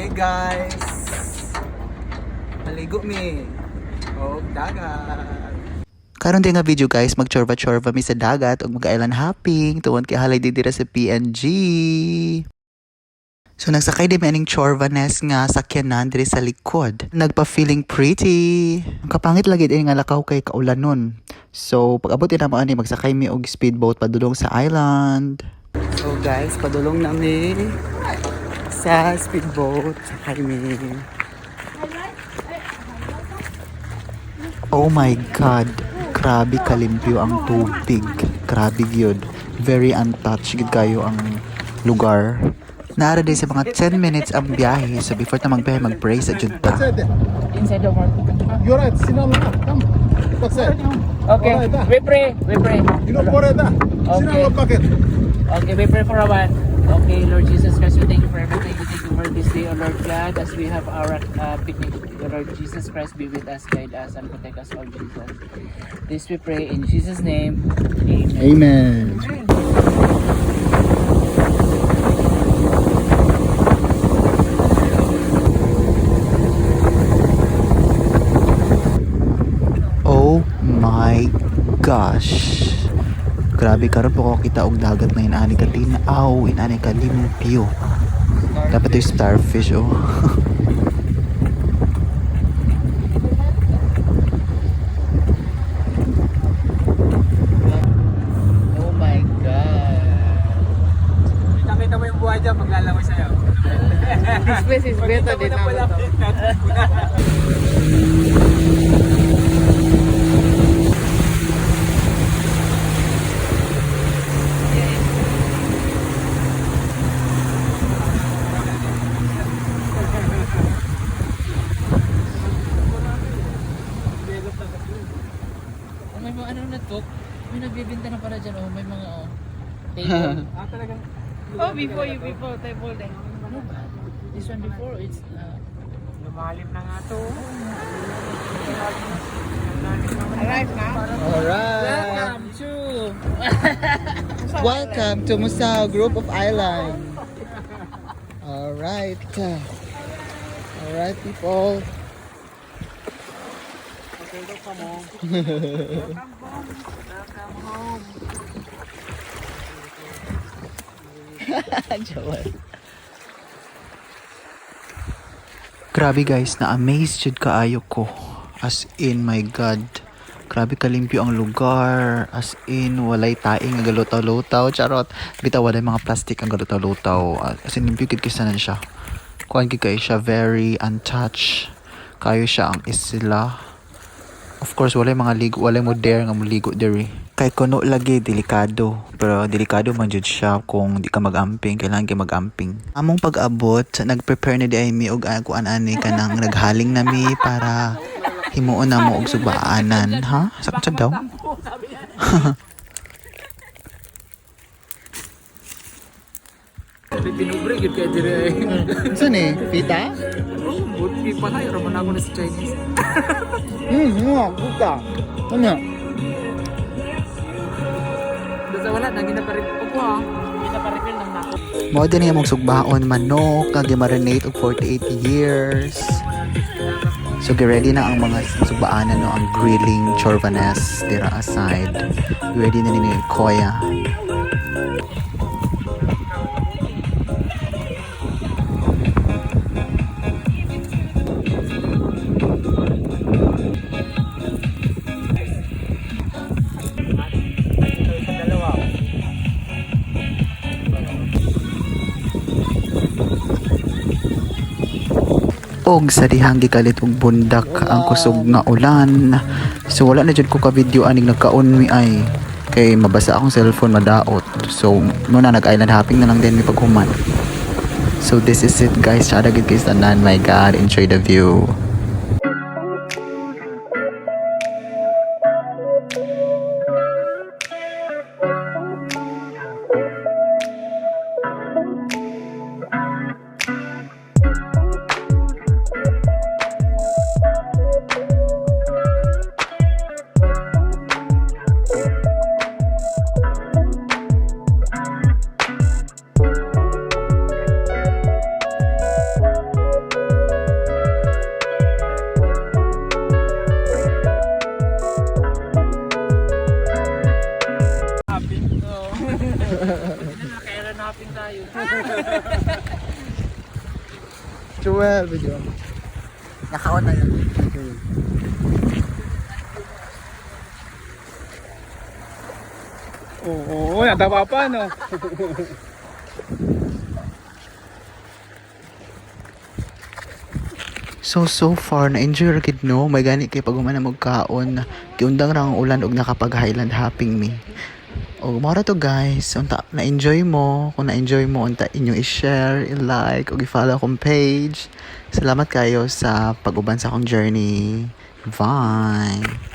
Hey guys! Maligo mi. Og dagat. Karon din nga video, guys, magchorba-chorba mi sa dagat ug mag-island hopping tuon kay halay diri sa PNG. So nagsakay din mi aning chorvanes nga sakyanan diri sa likod. Nagpa-feeling pretty. Ang kapangit lagi din nga lakaw kay kaulanon. So pag abot din namo ani, magsakay mi og speedboat padulong sa island. So guys, padulong na mi sa speedboat. Sakay mi. Oh my God, grabe kalimpyo ang tubig. Grabe gyud. Very untouched gid kayo ang lugar. Naara din sa mga 10 minutes ang biyahe. So before ta magbiyahe, mag-pray sa jud ta. Inside the water. You're right, Sinan. Come. That's it. Okay, we pray. We pray. You know, Poreda. Okay. Sinan bucket. Okay, we pray for a while. Okay, Lord Jesus Christ, we thank you for everything. We thank you for this day, O Lord God, as we have our picnic. The Lord Jesus Christ be with us, guide us, and protect us all, Jesus. This we pray in Jesus' name. Amen. Amen. Oh my gosh. Grabe, karon po ko kita og dagat na inani ka tinaw, inani ka limpyo. Dapat yung starfish, oh. Oh my God. Nakita mo yung buhay dyan, paglalangoy sa'yo. This place is better than ours. Oh, may mga ano na to. May nagbibenta na pala dyan. Oh, may mga oh, table. Ah, talagang Oh, before you, before table then. No ba? This one before, it's Lumalim na nga to. Arrive now. Alright. Welcome to Welcome to Musao Group of Island. Alright. Alright, people. Welcome home. Joel. Grabe guys, na-amaze jud kaayo ko. As in, my God. Grabe kalimpyo ang lugar. As in, walay taing nga galutaw-lutaw. Charot. Bitaw, walay mga plastic ang galutaw-lutaw. As in, limpyo gid kay siya. Kuan gid kay siya, very untouched. Kayo siya ang isla. Of course, walay mga ligo, walay mo dare nga moligo diri. Kay kuno lagi delikado, pero delikado man jud siya kung di ka mag-amping, kailangan kay mag-amping. Among pag-abot, nag-prepare na di ay mi og kuan ani kanang naghaling na mi para himuon na mo og sugbaanan, ha? Sakto daw. Pinubre gyud kay dire. Saan eh? Pita? Oh, buti pa kayo raman ako na sa Chinese. Nga, puta. Ano? Basta wala na ginaparip ko ha. Ginaparipil nang nako. Mao din niya mong sugbaon manok nga gimarinate og 48 years. So ready na ang mga sugbaanan, no, ang grilling chorvanes dira aside. Ready na ni Koya. Og sa dihang gikalit og bundak ang kusog nga ulan. So wala na jud ko ka video aning nagkaon mi ay kay mabasa akong cellphone, madaot. So mo na nag island hopping na lang din mi paghuman. So this is it, guys. Sada gid kay tanan. My God, enjoy the view. tayo. Jewel, video. Naka-on na yun. Okay. Oo, natawa pa, no? So, so far, na-enjoy ra gid, no? May gani kay pag human na magkaon, giundang ra ang ulan og nakapag highland hopping mi. Og mao ra to, guys, unta na-enjoy mo. Kung na-enjoy mo, unta inyong i-share, i-like, ug i-follow akong page. Salamat kayo sa pag-uban sa akong journey. Bye!